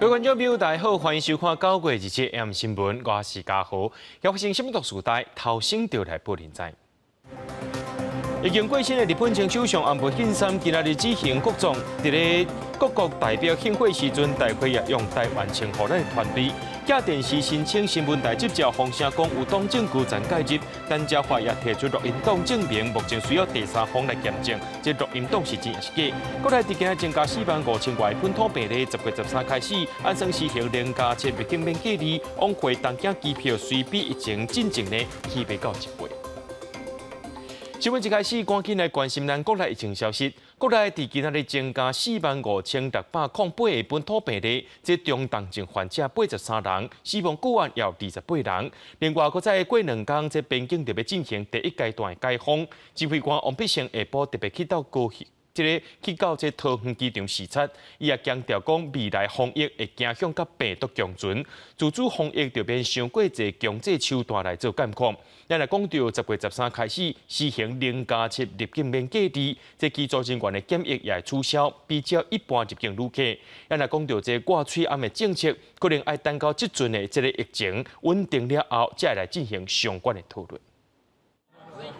各位觀眾朋友，大家好，歡迎收看9月27 M 新聞，我是嘉豪。發生什麼毒事代，頭先就來報您知。已經過身的日本前首相安倍晉三今仔日舉行國葬，佇咧各國代表慶賀時陣，大會也用台灣稱呼咱的團隊。寄電視申請新聞台執照，風聲講有黨政高層介入，陳椒華也提出錄音檔證明，目前需要第三方來驗證，這錄音檔是真抑是假。國內佇今日增加4萬5千外本土病例，10月13開始，按算實行0+7入境免隔離，往回東京機票隨比疫情進前呢起飛到一倍。新聞一開始，趕緊來關心咱國內疫情消息。國內佇今仔日增加45,608個本土病例，這中重症患者83人，死亡個案也有28人。另外，閣再過兩工，這邊境就欲進行第一階段的解封。指揮官王必勝下晡特別去到高雄，這个去到這桃園機場視察，伊也強調講未來防疫會走向佮病毒共存，自主防疫就免傷過濟強制手段來做監控。咱來講到10月13開始實行0+7入境免隔離，這機組人員的檢疫也會取消，比照一般入境旅客。咱來講到這掛喙罨的政策，可能愛等到這陣的這个疫情穩定了後，才會來進行相關的討論。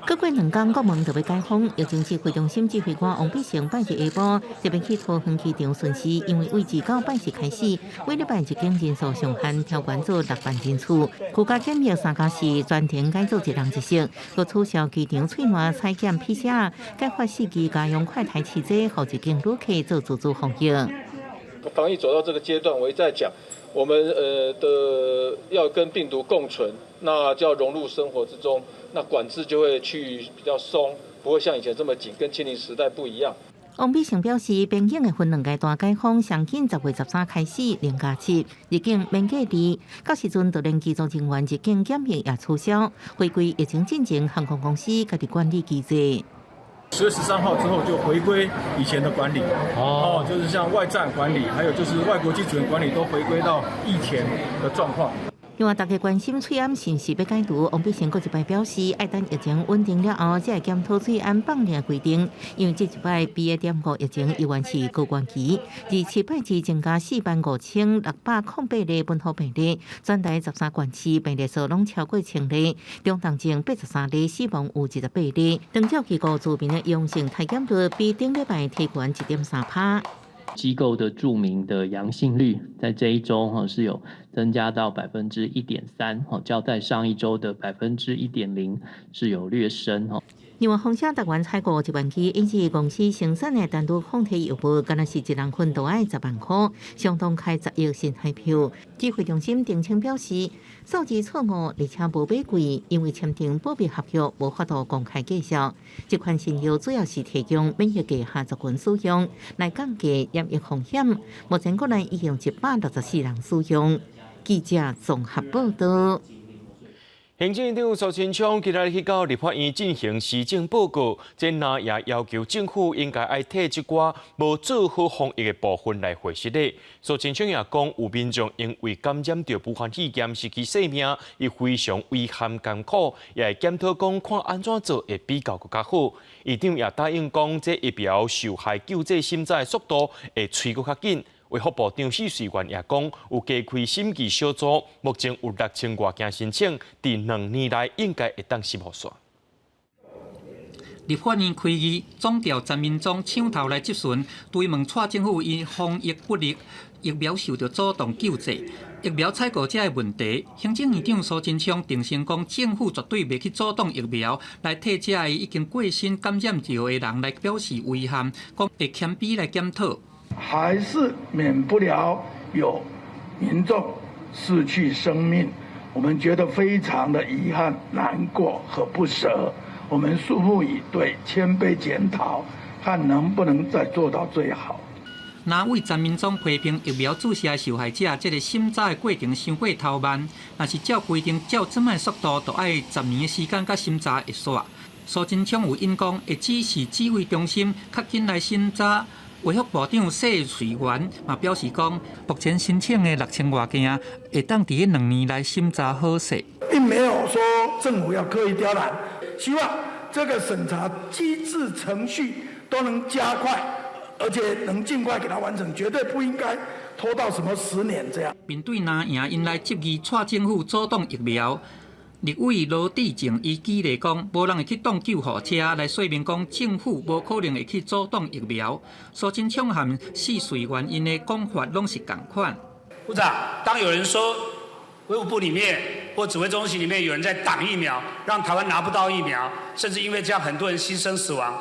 閣過兩工，國門就欲解封。疫情指揮中心指揮官王必勝拜日下晡特別去桃園機場巡視，因為對自拜四開始，每禮拜入境人數上限調懸做6萬人次，居家檢疫3+4全程改做一人一室，閣取消機場喙瀾採檢 PCR，改發四支家用快篩試劑，予入境旅客做自主防疫。防疫走到這個階段，我一再講，我們的要跟病毒共存，那就要融入生活之中，那管制就會趨於比較鬆，不會像以前這麼緊，跟清零時代不一樣。王必勝表示，邊境的分兩階段解封，上緊10月13開始0+7入境免隔離，到時陣就連機組人員入境檢疫也取消，回歸疫情進前航空公司家己管理機制。 10月13號之後就回歸以前的管理，哦，就是像外站管理，還有就是外國機組員管理都回歸到以前的狀況。另外，大家關心喙罨是毋是欲解除，王必勝閣一擺表示，愛等疫情穩定了後，才會檢討喙罨放令規定。因為這一擺 BA.5疫情猶原是高原期，自七拜二增加45,608例本土病例，全台13縣市病例數攏超過千例，中重症83例，死亡有28例。長照機構住民的陽性篩檢率比頂禮拜提懸1.3趴。機構的住民的陽性率在這一周哈是有增加到1.3%，哈，較在上一周的1.0%是有略升哈。另外，風聲台灣採購1萬支 AZ 公司生產的單獨抗體藥物，敢若是一人份都愛10萬塊，相當開10億新台幣。指揮中心澄清表示，數字錯誤，而且無買貴，因為簽訂保密合約，無法度公開介紹。這款新藥主要是提供免疫低下族群使用，來降低染疫風險。目前國內已經164人使用。記者綜合報道。行政院長蘇貞昌今仔日去到立法院進行施政報告，這那也要求政府應該愛替這寡無做好防疫的部分來回實禮。蘇貞昌也講，有民眾因為感染著武漢肺炎失去性命，伊非常遺憾艱苦，也會檢討講看按怎做會比較閣較好。院長也答應講，這疫苗受害救濟審查的速度會催閣較緊。衛福部長許瑞元也講，有加開審議小組，目前有6000外件申請，佇2年內應該會當審予煞。立法院開議，總調陳明忠搶頭來質詢，追問蔡政府因防疫不力，疫苗受著阻擋救濟，疫苗採購這个問題，行政院長蘇貞昌定聲講，政府絕對袂去阻擋疫苗，來替這个已經過身感染著的人來表示遺憾，講會謙卑來檢討。還是免不了有民眾失去生命，我們覺得非常的遺憾、難過和不捨。我們拭目以對，謙卑檢討，看能不能再做到最好。那為陳明忠批評疫苗注射受害者，這个審查的過程傷過頭慢，若是照規定照這擺速度，就愛10年的時間才審查會煞。蘇貞昌有應講，會指示指揮中心較緊來審查。衛福部長謝瑞元嘛表示講，目前申請的6000外件，會當佇2年內審查好勢。並沒有說政府要刻意刁難，希望這個審查機制程序都能加快，而且能盡快給它完成，絕對不應該拖到什麼10年這樣。面對藍營𪜶來質疑蔡政府阻擋疫苗，立委羅致政伊舉例講，無人會去擋救護車，來說明講政府無可能會去阻擋疫苗。蘇貞昌和試穗源𪜶的講法攏是仝款。部長，當有人說衛福部裡面或指揮中心裡面有人在擋疫苗，讓台灣拿不到疫苗，甚至因為這樣很多人犧牲死亡，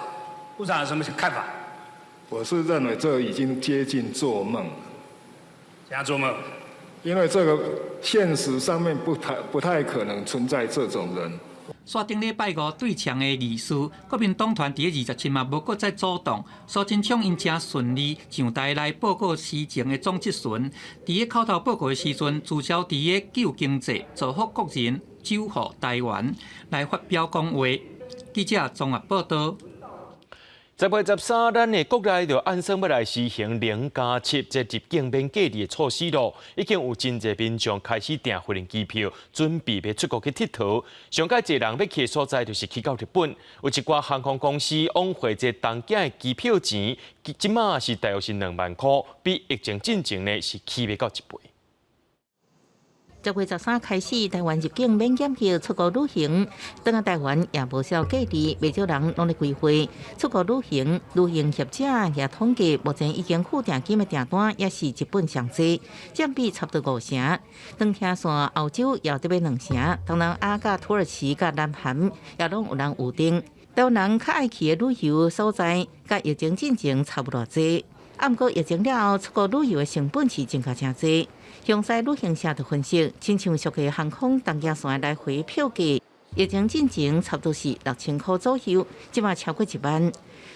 部長有什麼看法？我是認為這已經接近做夢。怎樣做夢？因為這個現實上面不太可能存在這種人。煞頂禮拜五對牆的儀式，國民黨團佇27嘛無閣再阻擋。蘇貞昌𪜶誠順利上台來報告施政的總質詢。佇咧口頭報告的時陣，聚焦佇咧救經濟、造福國人、守護台灣來發表講話。記者綜合報道。 10月13，咱的國內就按算欲來實行0+7這入境免隔離的措施咯。已經有真濟民眾開始訂飛行機票，準備欲出國去𨑨迌。上蓋濟人欲去的所在就是去到日本。有一寡航空公司往回這東京的機票錢，這馬是大約是2萬箍，比疫情進前呢是起欲到一倍。 10月13開始，台灣入境免檢疫出國旅行，轉來台灣也無需要隔離，袂少人攏咧規劃出國旅行。旅行業者也統計，目前已經付訂金的訂單也是日本上濟，佔比差不多五成。當聽線歐洲也得欲兩成，東南亞佮土耳其佮南韓也攏有人預訂。台灣人較愛去的旅遊所在，佮疫情進前差無偌濟。啊，毋過疫情了後，出國旅遊的成本是增加誠濟。詳細旅行社就分析，親像俗的航空東京線來回票價，疫情進前差不多是6000箍左右，這馬超過1萬。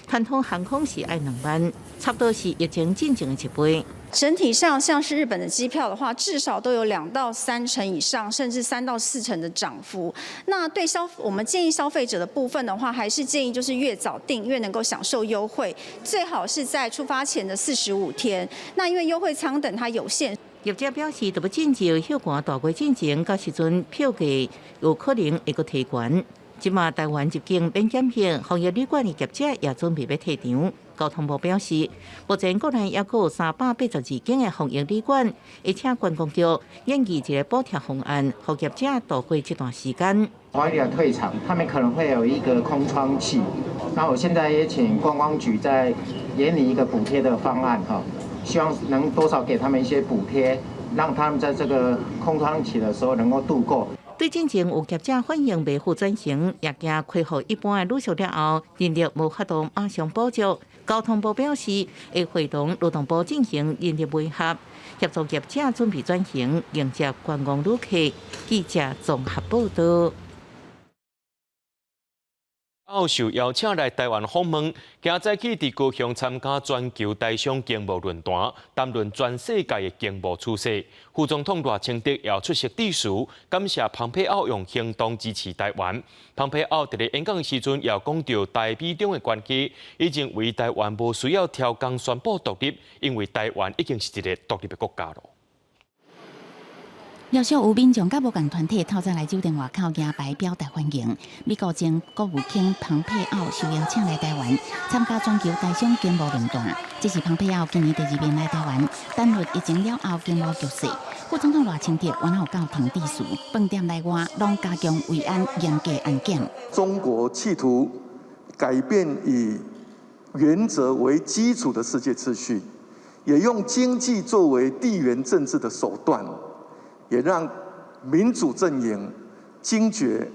傳統航空是愛2萬，差不多是疫情進前的一倍。整體上，像是日本的機票的話，至少都有2到3成以上，甚至3到4成的漲幅。那對消，我們建議消費者的部分的話，還是建議就是越早訂越能夠享受優惠，最好是在出發前的45天。那因為優惠艙等它有限。業者表示，特別進前休寒大過進前，到時陣票價有可能會閣提懸。這馬台灣入境免檢疫，防疫旅館的業者也準備欲退場。交通部表示，目前國內猶閣有382間的防疫旅館，會請觀光局研議一個補貼方案，予業者度過這段時間。防疫旅館退場，他們可能會有一個空窗期。那我現在也請觀光局在研擬一個補貼的方案，哈，希望能多少給他們一些補貼，讓他們在這個空窗期的時候能夠度過。對進前有業者反映袂赴轉型，也驚恢復一般的旅宿了後，人力無法度馬上補足。交通部表示，會會同勞動部進行人力媒合，協助業者準備轉型，迎接觀光旅客。記者綜合報道。奧受邀請來台灣訪問，今早起佇高雄參加全球台商經貿論壇，談論全世界的經貿趨勢。副總統賴清德也出席致辭，感謝蓬佩奧用行動支持台灣。蓬佩奧佇咧演講時陣，也講著台美中的關係，伊認為台灣無需要刁工宣布獨立，因為台灣已經是一個獨立的國家囉。陸續有民眾佮無仝團體透早來酒店外口舉牌表達歡迎。美國前國務卿蓬佩奧受邀請來台灣參加全球台商經貿論壇，這是蓬佩奧今年第二遍來台灣，談論疫情了後經貿局勢。副總統賴清德原有到場致辭，飯店內外攏加強維安嚴格安檢。中國企圖改變以原則為基礎的世界秩序，也用經濟作為地緣政治的手段。也讓民主陣營驚覺，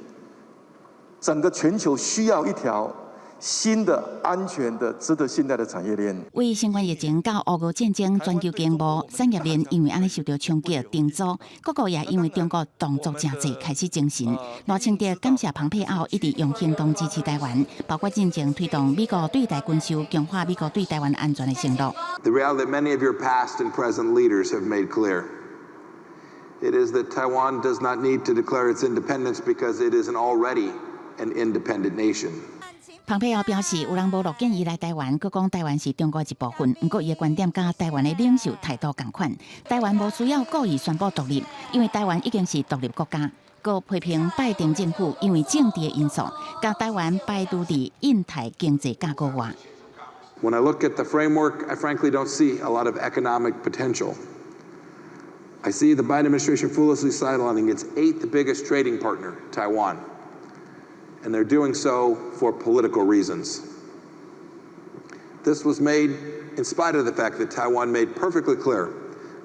整個全球需要一條新的、安全的、值得信賴的產業鏈。為新冠疫情到烏俄戰爭，全球經貿產業鏈因為按呢受著衝擊重組，各國也因為中國動作誠濟開始精神。賴清德感謝蓬佩奧一直用行動支持台灣，包括進前推動美國對台軍售，強化美國對台灣安全的承諾。 The reality that many of your past and present leaders have made clear. It is that Taiwan does not need to declare its independence because it is already an independent nation. 蓬佩奧表示，有人無樂見伊來台灣，閣講台灣是中國一部分。毋過，伊的觀點佮台灣的領袖態度仝款。台灣無需要故意宣布獨立，因為台灣已經是獨立國家。閣批評拜登政府因為政治的因素，共台灣排除佇印太經濟架構外。When I look at the framework, I frankly don't see a lot of economic potential. I see the Biden administration foolishly sidelining its eighth biggest trading partner, Taiwan. And they're doing so for political reasons. This was made in spite of the fact that Taiwan made perfectly clear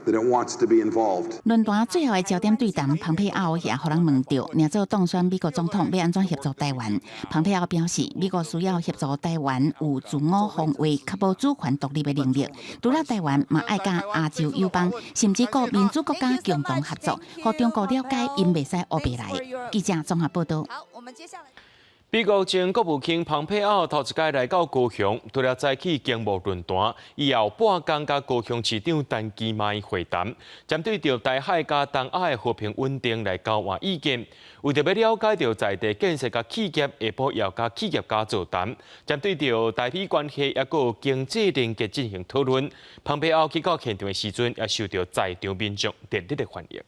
that it wants to be involved. 論壇最後的焦點對談，蓬佩奧也予人問著，擬做當選美國總統欲按怎協助台灣？蓬佩奧表示，美國需要協助台灣有自我防衛、確保主權獨立的能力。除了台灣，嘛愛佮亞洲友邦，甚至各民主國家共同合作，予中國了解𪜶袂使烏白來。記者綜合報道。美國前國務卿蓬佩奧頭一擺來到高雄，除了早起經貿論壇，以後半工佮高雄市長陳其邁會談，針對著台海佮東亞的和平穩定來交換意見。為著欲了解著在地建設佮企業，下晡也佮企業家座談，針對著台美關係抑閣經濟連結進行討論。蓬佩奧去到現場的時陣，也受著在場民眾熱烈的歡迎。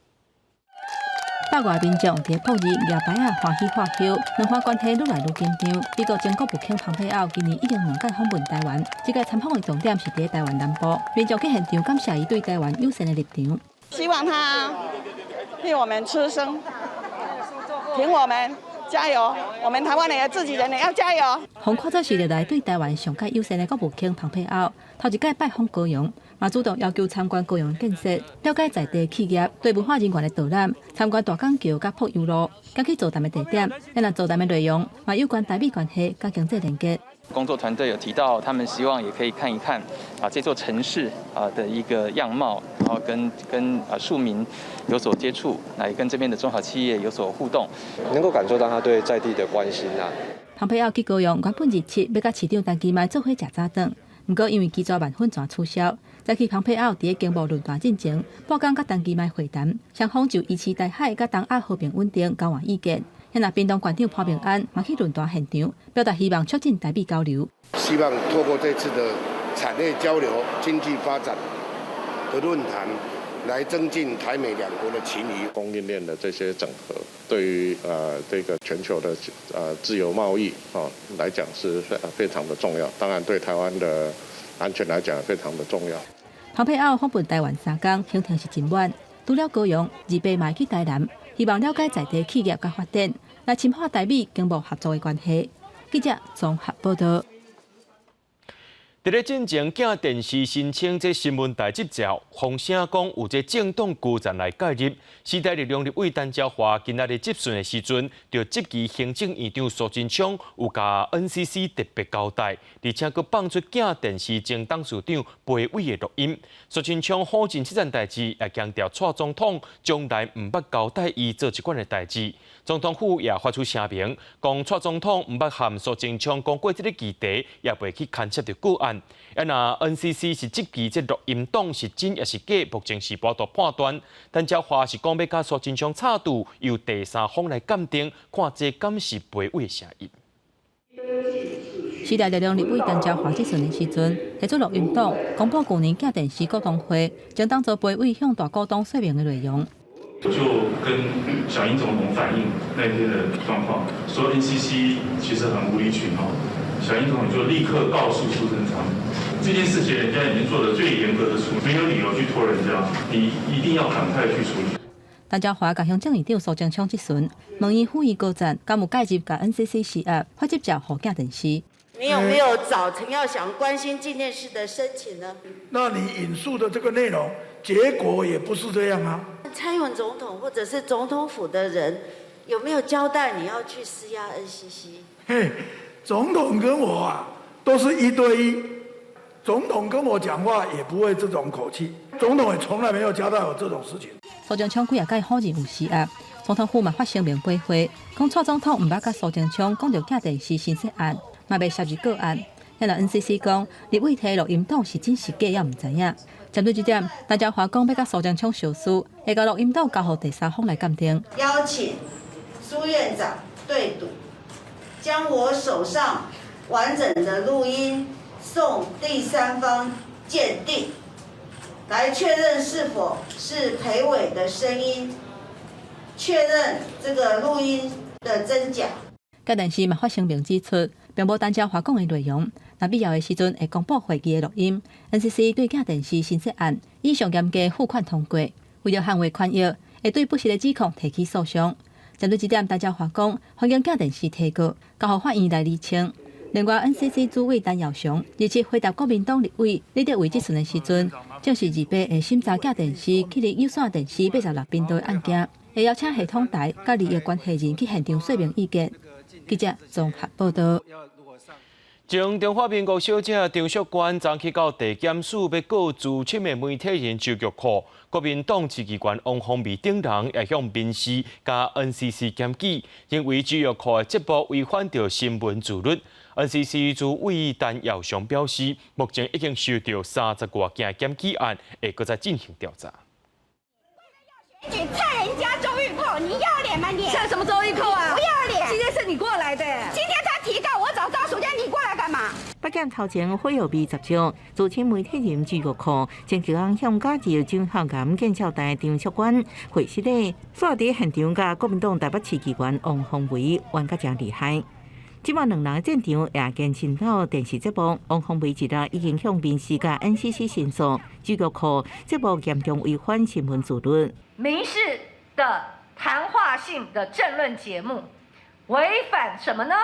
百外民眾佇璞日舉牌仔歡喜喝梢，兩岸關係愈來愈緊張。美國前國務卿蓬佩奧今年已經兩擺訪問台灣，這擺參訪的重點是佇台灣南部，民眾去現場感謝伊對台灣友善的立場。希望他替我們出聲，挺我們，加油！我們台灣人自己人也要加油。予看做是歷來對台灣上蓋友善的國務卿蓬佩奧，頭一擺拜訪高雄，嘛主動要求參觀高雄建設，了解在地企業對文化人員的導覽，參觀大港橋佮柏油路，佮去座談的地點，咱若座談的內容嘛有關台美關係佮經濟連結。工作團隊有提到，他們希望也可以看一看啊這座城市啊的一個樣貌，然後跟庶民有所接觸，那也跟這邊的中小企業有所互動，能夠感受到他對在地的關心啊。蓬佩奧去高雄原本27欲佮市長陳其邁做伙食早頓，毋過因為機座萬分全取消。早起蓬佩奧佇經貿論壇進前，半工佮陳其邁會談，雙方就維持台海佮東亞和平穩定交換意見。遐若屏東縣長潘孟安嘛去論壇現場，表達希望促進台美交流。希望透過這次的產業交流、經濟發展的論壇，來增進台美兩國的情誼。供應鏈的這些整合，對於這個全球的自由貿易啊來講是非常的重要。當然對台灣的安全來講非常的重要。蓬佩奧訪問台灣三工，行程是真滿，除了高雄，28嘛去台南，希望了解在地企業佮發展，來深化台美經貿合作的關係。記者綜合報道。佇咧進前，鏡電視申請這新聞台執照，風聲講有這政黨高層來介入。時代力量立委陳昭華今仔日質詢的時陣，就質疑行政院長蘇貞昌有共 NCC 特別交代，而且閣放出鏡電視前董事長裴偉的錄音。蘇貞昌否認這件代誌，也強調蔡總統從來毋捌交代伊做這款的代誌。總統府也發出聲明，講蔡總統毋捌和蘇貞昌講過這个議題，也袂去牽涉著個案。啊，若 NCC 是質疑這錄音檔是真抑是假，目前是無法度判斷。陳昭華是講欲共蘇貞昌插隊，由第三方來鑑定，看這敢是裴偉的聲音。時代力量立委陳昭華質詢的時陣，提出錄音檔，公布舊年鏡電視股東會，將當做裴偉向大股東說明的內容。就跟小英總統反映那天的狀況，說 NCC 其實很無理取鬧。小英總統就立刻告訴蘇貞昌，這件事情人家已經做了最嚴格的處理，沒有理由去拖人家，你一定要趕快去處理。陳昭華共行政院長蘇貞昌質詢，問伊呼籲高層敢有介入共 NCC 施壓，發執照予鏡電視。你有沒有找陳耀祥關心這件事的申請呢？那你引述的這個內容，結果也不是這樣啊。蔡英文總統或者是總統府的人，有沒有交代你要去施壓 NCC？嘿，總統跟我啊，都是一對一。總統跟我講話也不會這種口氣，總統也從來沒有交代我這種事情。蘇貞昌幾仔擺否認有施壓，總統府嘛發聲明駁回，講蔡總統毋捌佮蘇貞昌講著鏡電視新設案，嘛袂涉入個案。遐若 NCC 講，立委提錄音檔是真是假，猶毋知影。針對這點，陳昭華講欲共蘇貞昌相商，會共錄音檔交予第三方來鑑定。邀請蘇院長對賭，將我手上完整的錄音送第三方鑑定，來確認是否是裴偉的聲音，確認這個錄音的真假。鏡電視嘛發聲明指出，並無陳昭華講的內容。若必要的時陣會公布會議的錄音。NCC 對鏡電視申訴案以上嚴格付款通過，為著捍衛權益，會對不實的指控提起訴訟。針對這點，陳椒華講，歡迎鏡電視提告，交予法院來釐清。另外，NCC 主委陳耀祥日前回答國民黨立委李德維質詢的時陣，證實28會審查鏡電視去有線電視86頻道的案件，會邀請系統台佮利益關係人去現場說明意見。記者綜合報道。前中華民國小姐張淑娟昨去到地檢署欲告資深的媒體人周玉蔻，國民黨市議員王鴻薇等人也向民視佮 NCC 檢舉，認為周玉蔻的節目違反著新聞自律。NCC 主委陳耀祥表示，目前已經收到30外件檢舉案，會閣再進行調查。選舉蹭人家周玉蔻，你要臉嗎你？蹭什麼周玉蔻啊？不要臉！今天是你過來的。今天他提告，我找張淑娟，你過來幹嘛？北檢頭前火藥味十足，資深媒體人周玉蔻前幾工向加州張孝岩見招待張淑娟會室內，煞佇現場佮國民黨台北市議員王鴻薇冤甲誠厲害。這擺兩人戰場也延伸到電視節目，王鴻薇一日已經向民視佮 NCC 申訴，周玉蔻節目嚴重違反新聞自律。民視的談話性的政論節目違反什麼呢？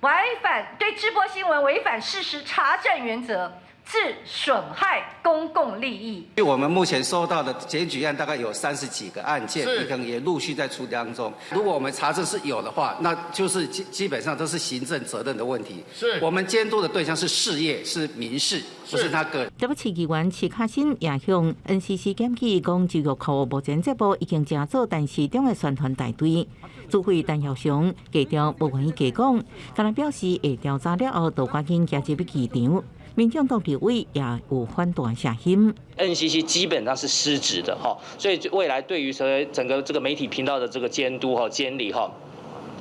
違反對直播新聞違反事實查證原則，致損害公共利益。我們目前收到的檢舉案大概有30幾個案件，可能也陸續在處理當中。如果我們查證是有的話，那就是基本上都是行政責任的問題。我們監督的對象是事業，是民視，不是他個人。台北市議員徐巧芯也向 NCC 檢舉，講周玉蔻目前節目已經成做陳時中的宣傳大隊。主委陳耀祥低調無願意加講，但係表示會調查了後，就趕緊行入去機場。民進黨立委也有反對聲音。 NCC 基本上是失職的哈，所以未來對於整個這個媒體頻道的這個監督哈監理哈，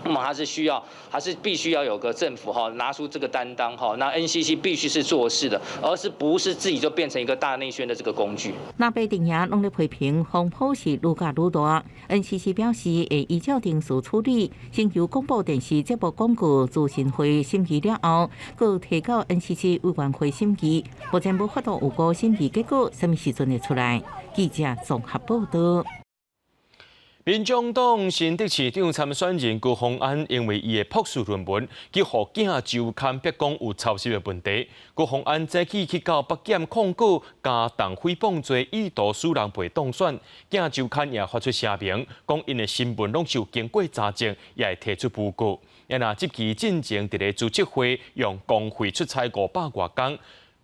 那麼還是需要，還是必須要有個政府哈拿出這個擔當哈，那 NCC 必須是做事的，而是不是自己就變成一個大內宣的這個工具。藍白陣營攏咧批評風波是愈攪愈大，NCC 表示會依照程序處理，先由廣播電視節目廣告諮詢會審議了後，閣提交 NCC 委員會審議，目前無法度預估審議結果啥物時陣會出來。記者綜合報道。民眾黨新竹市長參選人高虹安因為伊的博士論文去予鏡週刊逼講有抄襲的問題，高虹安早起去到北檢控告加重誹謗罪，意圖使人袂當選。鏡週刊也發出聲明，講𪜶的新聞攏是有經過查證，也會提出誣告。啊若這期進前佇咧資策會用公費出差500外工。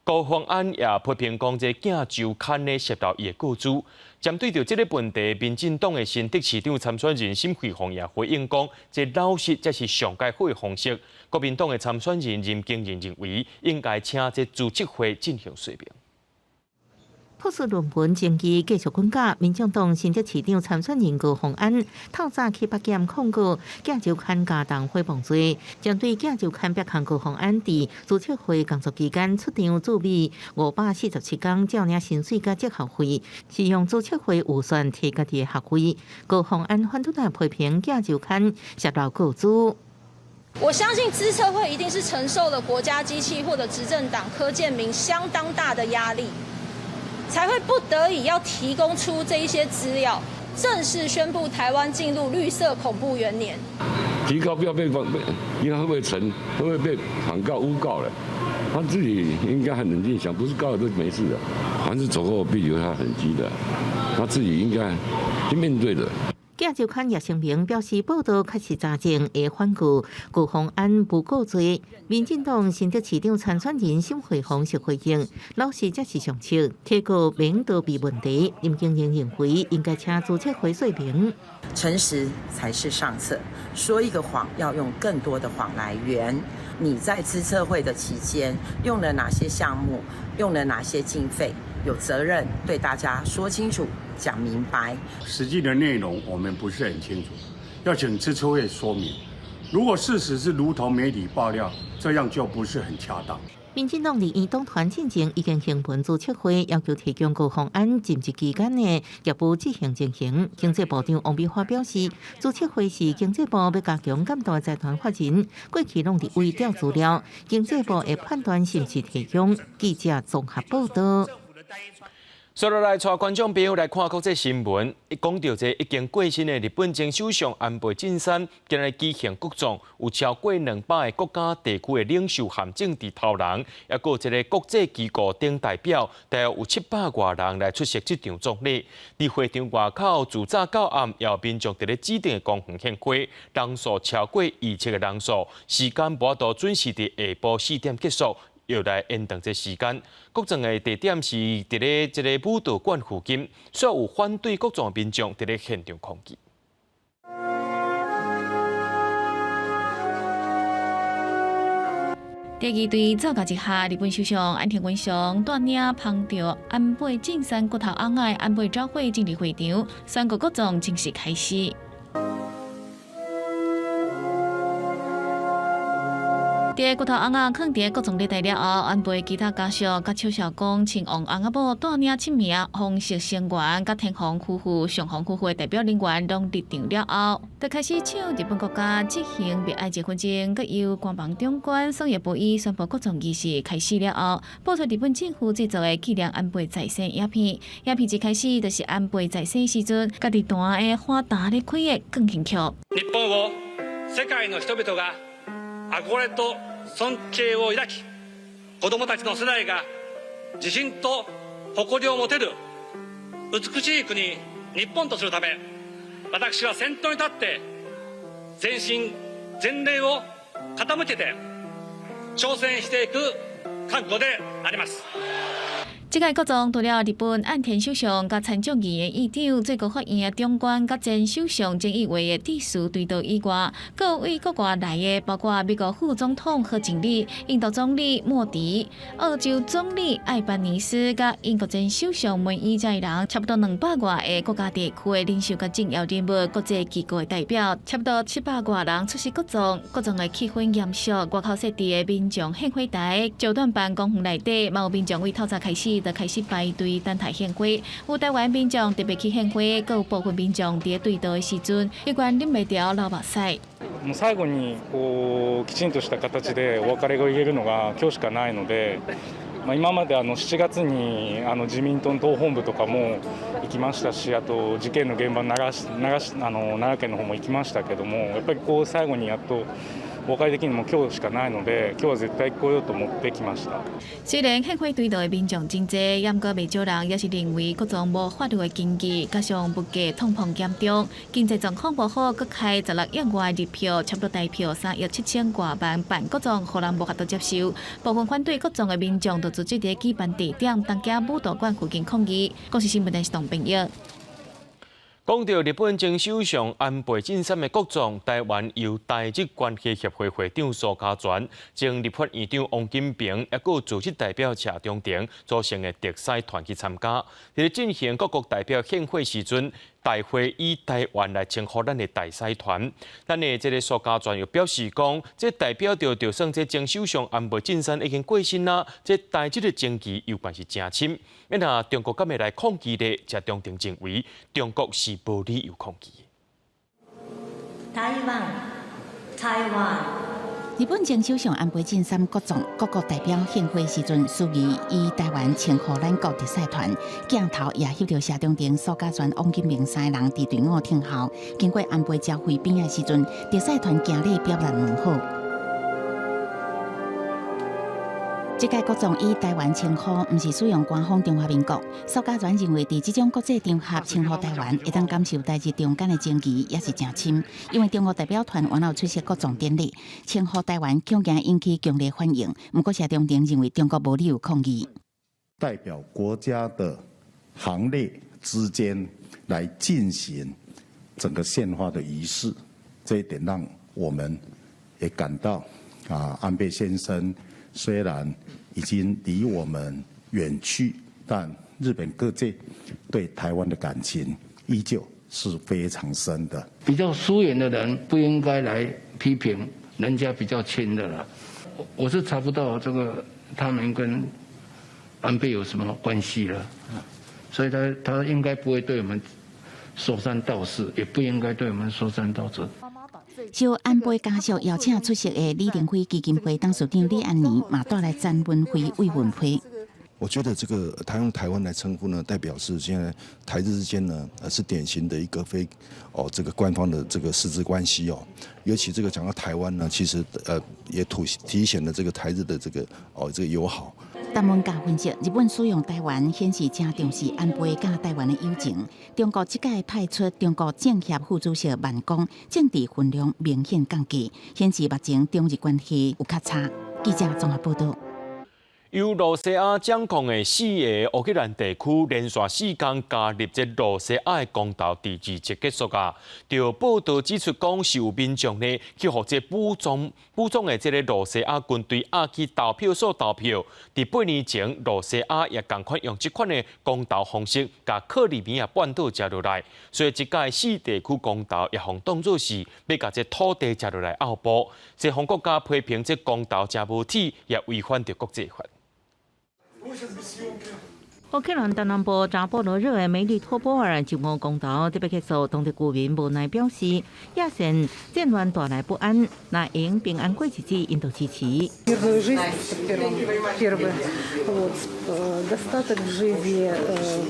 高虹安也批評講，這鏡週刊咧涉到伊的個資。針對著這個問題，民進黨的新竹市長參選人沈慧虹也回應講，這老實才是上蓋好的方式。國民黨的參選人林佳龍認為，應該請這資策會進行說明。博士論文爭議繼續滾攪，民進黨新竹市長參選人高虹安透早去北檢控告鏡週刊加重誹謗罪，針對鏡週刊別控高虹安佇資策會工作期間出場駐美547工，照領薪水佮績效費，是用資策會預算提家己的學費。高虹安反對來批評鏡週刊泄露個資。我相信資策會一定是承受了國家機器或者執政黨柯建銘相當大的壓力，才會不得已要提供出這一些資料，正式宣布台灣進入綠色恐怖元年。提告不要被被，應該會不會成？會不會被反告誣告了？他自己應該很冷靜想，不是告了都沒事的。凡是走過必留下痕跡的，他自己應該去面對的。鏡週刊也聲明表示，報道確實查證，會反告高虹安誣告罪。民進黨新竹市長參選人沈慧虹是回應，老實才是上策，提告免逃避問題。林佳龍認為應該請資策會說明，誠實才是上策。說一個謊要用更多的謊來圓。你在資策會的期間用了哪些項目，用了哪些經費，有責任對大家說清楚、講明白。實際的內容我們不是很清楚，要請資策會說明。如果事實是如同媒體爆料，這樣就不是很恰當。民進黨立院黨團進前已經行文資策會，要求提供各方案禁止期間的業務執行情形。經濟部長王美花表示，資策會是經濟部欲加強監督財團法人，過去攏佇位調資料，經濟部會判斷是毋是提供。記者綜合報道。接落來，帶觀眾朋友來看國際新聞。一講著這已經過身的日本前首相安倍晉三，今日舉行國葬，有超過200個國家地區的領袖和政治頭人，抑閣有這个國際機構等代表，大約有700外人來出席這場葬禮。佇會場外口，自早到暗，也有民眾佇咧指定的公園獻花，人數超過2000個人數，時間無法度準時佇下晡4點結束。又來延長這時間。國葬的地點是佇咧這个武道館附近，所有反對國葬的民眾佇咧現場抗議。第二隊造價一下，日本首相岸田文雄帶領捧著安倍晉三骨頭翁仔安倍昭惠進入會場，宣告國葬正式開始。佇骨頭翁仔囥佇國葬禮台了後，安倍其他家屬佮笑笑講，親王翁仔某帶領7名皇室成員、佮天皇夫婦、上皇夫婦的代表人員攏入場了後，就開始唱日本國家進行默哀1分鐘，閣由官房長官松野博一宣布國葬儀式開始了後，播出日本政府製作的紀念安倍在生影片。影片一開始就是安倍在生時陣，家己彈的花壇咧開的鋼琴曲。日本を世界の人々が憧れと尊敬を抱き、子どもたちの世代が自信と誇りを持てる美しい国日本とするため、私は先頭に立って全身全霊を傾けて挑戦していく覚悟であります。這屆國葬除了日本岸田首相佮參眾議院議長、最高法院的長官佮前首相菅義偉的致辭追悼以外，閣有對國外來的，包括美國副總統賀錦麗、印度總理莫迪、澳洲總理艾班尼斯佮英國前首相梅伊這人，差不多200外个國家地區的領袖佮重要人物、國際機構的代表，差不多700外人出席國葬。國葬的氣氛嚴肅，外口設置的民眾獻花台、九段坂公園內底，嘛有民眾為透早開始就開始排隊等待獻花，有台灣民眾特別去獻花，閣有部分民眾佇追悼的時陣，猶原忍袂牢流目屎。もう最後にこうきちんとした形でお別れが言えるのが今日しかないので、今まで7月に自民党の党本部とかも行きましたし、あと事件の現場奈良県の方も行きましたけども、やっぱりこう最後にやっとお別れできるのも今日しかないので、今日は絶対來ようと思って來ました。雖然獻花追悼的民眾真濟，也毋過袂少人也是認為國葬無法律的根據，加上物價通膨嚴重，經濟狀況無好，閣開16億外日票，差不多台票3億7千外萬辦國葬，予人無法度接受。部分反對國葬的民眾就組織佇舉辦地點東京武道館附近抗議。公視新聞電視董編譯。講到日本前首相安倍晉三的國葬，台灣由台日關係協會會長蘇嘉全、前立法院長王金平，抑閣有組織代表謝長廷組成的特使團去參加。佇咧進行各國代表獻花時陣，大會以台灣來稱呼咱的大使團。咱的這个蘇嘉全又表示講，這代表著就算這前首相安倍晉三已經過身啦，這台日的情誼猶原是誠深。那中國敢會來抗議咧？謝長廷認為中國是無理由抗議。台灣，台灣。日本前首相安倍晉三國葬，各國代表獻花時陣，司儀以台灣稱呼咱國特使團，鏡頭也翕著謝長廷、蘇嘉全、王金平三个人佇隊伍聽候。經過安倍昭惠邊仔時陣，特使團行禮表達問好。這屆國葬以台灣稱呼，毋是使用官方中華民國。蘇嘉全認為，佇這種國際場合稱呼台灣，會當感受台日中間的情誼，也是誠深。因為中國代表團原來出席國葬典禮，稱呼台灣恐驚引起強烈反應。毋過謝長廷認為中國無理由抗議。代表國家的行列之間來進行整個獻花的儀式，這一點讓我們也感到啊，安倍先生雖然已經離我們遠去，但日本各界對台灣的感情依舊是非常深的。比較疏遠的人不應該來批評人家比較親的啦。我是查不到這個他們跟安倍有什麼關係了，所以他應該不會對我們說三道四，也不應該對我們說三道四。受安倍家屬邀請出席的李登輝基金會董事長李安年嘛帶來詹文輝慰問批。我覺得這個他用台灣來稱呼呢，代表是現在台日之間呢，是典型的一個非哦這個官方的這個實質關係哦。尤其這個講到台灣呢，其實也體現了這個台日的這個哦這個友好。陳文教分析，日本使用台灣顯示誠重視安倍佮台灣的友情。中國這屆派出中國政協副主席萬鋼，政治分量明顯降低，顯示目前中日關係有較差。記者綜合報道。由羅西亞掌控的四个烏克蘭地區連續4工加入這羅西亞的公投，佇27結束啊。就報道指出，講是有民眾呢去予這武裝的這个羅西亞軍隊押去投票所投票。佇8年前，羅西亞也仝款用這款的公投方式，共克里米亞半島食落來。所以這屆四地區公投也予當做是欲共這土地食落來拗步。西方國家批評這公投誠無體，也違反著國際法。烏克蘭東南部扎波羅熱的梅利托波爾入五公投特別結束，當地居民無奈表示，也算戰亂帶來不安，若會平安過日子，𪜶就支持。 Мирную жизнь, первое, вот, достаток в жизни,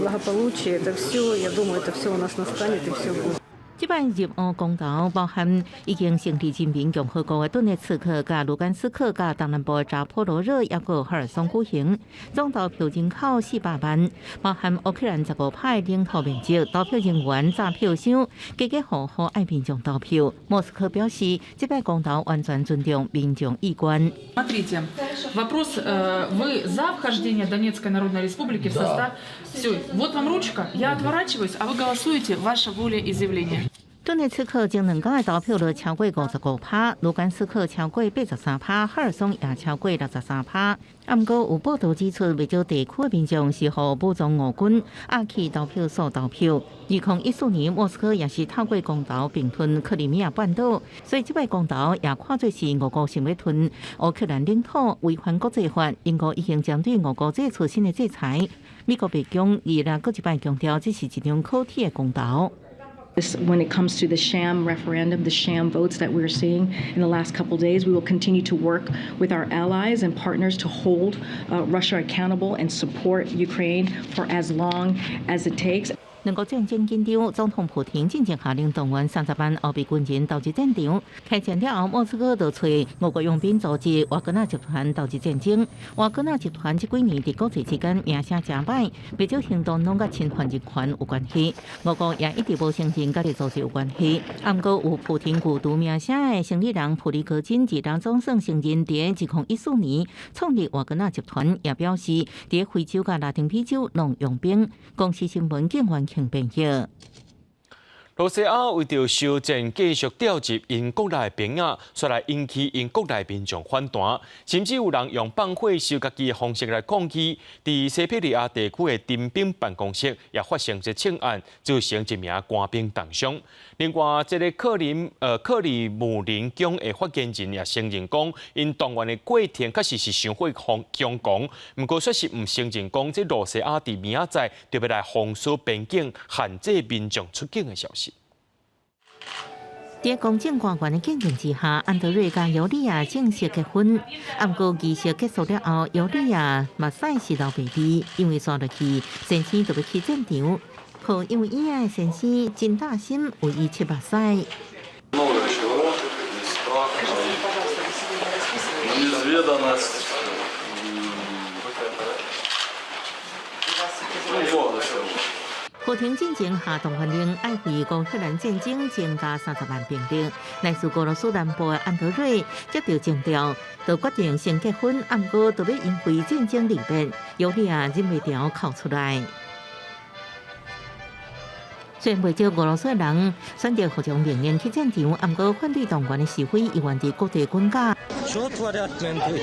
благополучие, это все, я думаю, это все у нас настанет и все будет. 這擺入烏公投包含已經成立人民共和國的頓涅茨克、佮盧甘斯克、佮東南部扎波羅熱，抑閣赫爾松舉行，總投票人口400萬，包含烏克蘭15趴領土面積，投票人員紮票箱，家家戶戶愛民眾投票。莫斯科表示，這擺公投完全尊重民眾意願。 Смотрите, вопрос, вы за вхождение Донецкой Народной Республики в состав? Все, вот вам ручка, я отворачиваюсь, а вы голосуете, ваше волеизъявление. 頓涅茨克前兩工的投票率超過55%，盧甘斯克超過83%，赫爾松也超過63%。啊，毋過有報道指出，袂少地區的民眾是予武裝俄軍押去投票所投票。2014年，莫斯科也是透過公投併吞克里米亞半島，所以這擺公投也看做是俄國想欲吞烏克蘭領土，違反國際法。英國已經針對俄國做出新的制裁。美國白宮二日閣一擺強調，這是一場可恥的公投。 When it comes to the sham referendum, the sham votes that we're seeing in the last couple days, we will continue to work with our allies and partners to hold Russia accountable and support Ukraine for as long as it takes. 兩國戰爭緊張，總統普廷進前下令動員30萬後備軍人投入戰場。開戰了後，莫斯科就揣俄國傭兵組織瓦格納集團投入戰爭。瓦格納集團這幾年佇國際之間名聲誠歹，袂少行動攏佮侵犯人權有關係。俄國也一直無承認佮這組織有關係。毋過有普廷舊都名聲的生理人普里戈金，自當總算承認，佇2014年創立瓦格納集團，也表示佇非洲佮拉丁美洲攏傭兵。公視新聞警員編譯。羅西亞為著休戰，繼續調集𪜶國內兵仔，煞來引起𪜶國內民眾反彈，甚至有人用放火燒家己的方式來抗議。佇西伯利亞地區的徵兵辦公室也發生這槍案，造成一名官兵重傷。另外，這个克里姆林宮的發言人也承認講，𪜶動員的過程確實是傷過瘋狂，毋過卻是毋承認講，這羅西亞佇明仔載就欲來封鎖邊境，限制民眾出境的消息。佇公證官員的見證之下，安德瑞佮尤利亞正式結婚。毋過儀式結束了後，尤利亞目屎是流袂離，因為紲落去先生就欲去戰場，予因為伊愛的先生真擔心，為伊拭目屎。 Много чего, и страх, и неизведанность, и много чего. 普廷進前下動員令，愛為烏克蘭戰爭增加30萬兵力。來自俄羅斯南部的安德瑞接到徵調，就決定先結婚，毋過就欲因為戰爭離別，尤利亞忍袂牢哭出來。雖然袂少俄羅斯人選擇服從命令去戰場，毋過反對動員的示威依然佇各地滾架。Что творят менты?